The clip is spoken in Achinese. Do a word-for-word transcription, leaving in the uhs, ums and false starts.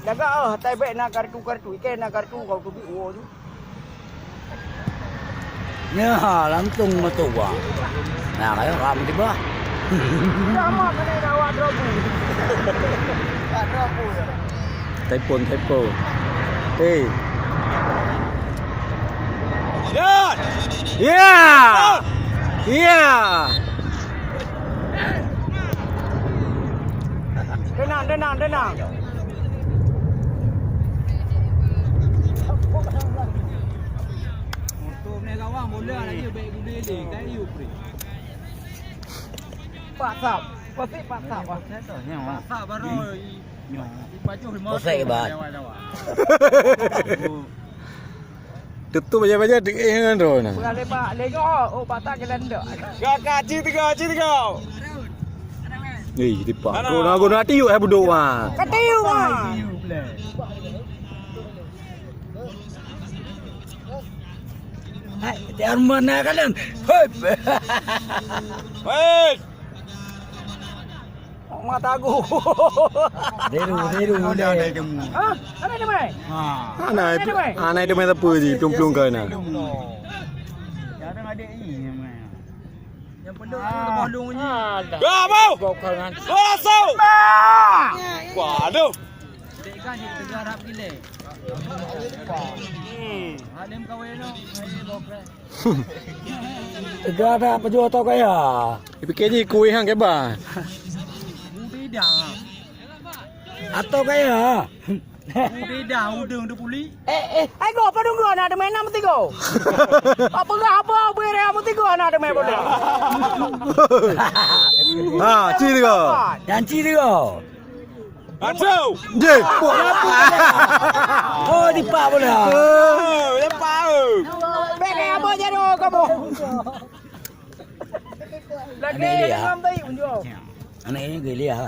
Jaga, oh, tai bèk na kartu-kartu, ikei na kartu kau teubiet woe tu. Nyoe langsung meutuwah. Nah, ayo ram tiba. Dah mah kena dah awak dropu. Tak dropu ya. Telepon, telepon. Eh. Ya. Ya. Ya. Tenang, tenang, tenang. Untuk meunyoe gawang bola lagi baik guna ele, kayu pre. Pak Sap, pasti Pak Sap. Pak Sap baru i, i pajoh lima. Kosek, Bang. Tutup baja-baja dek eh ngon droe na. Peureulèe bak lengok, oh, patah jalan dak. Kakak, ci tiga, ci tiga. Eh, tipa. Aduh, na guna tiup hai budok, ha. Ka tiup, ha. Hai, tiar mana kalian? Hei. Hei. Mata aku. Deru, deru, deru. Hah? Ada teman? Ha. Ana, ana itu mai tepi ji, plung-plung ka na. Jarang ada ni, teman. Yang pendek tu bolong ni. Ada. Bravo! Gokal kan. Masuk! Waduh. Dek kan dia tegar harap gile. Hmm. Ada yang kawin tu. Teuga that pajoh atau kaya? Dipike jih kueh hang keba. Udeh dah. Atau kaya? Udeh dah, udeng tu puli. Eh, eh, hai go, padum go na teumai enam tiga. Apa gah apa, beri enam tiga na teumai bola. Ha, ci tiga. Dan ci tiga. Aduh! Jeh! Oh, dipak bola. Oh, lepak, oh. Bèk kaya abang jaroe kamoe. Lagi Anak Elia. Enam tadi, unjuk. Anak ini Elia.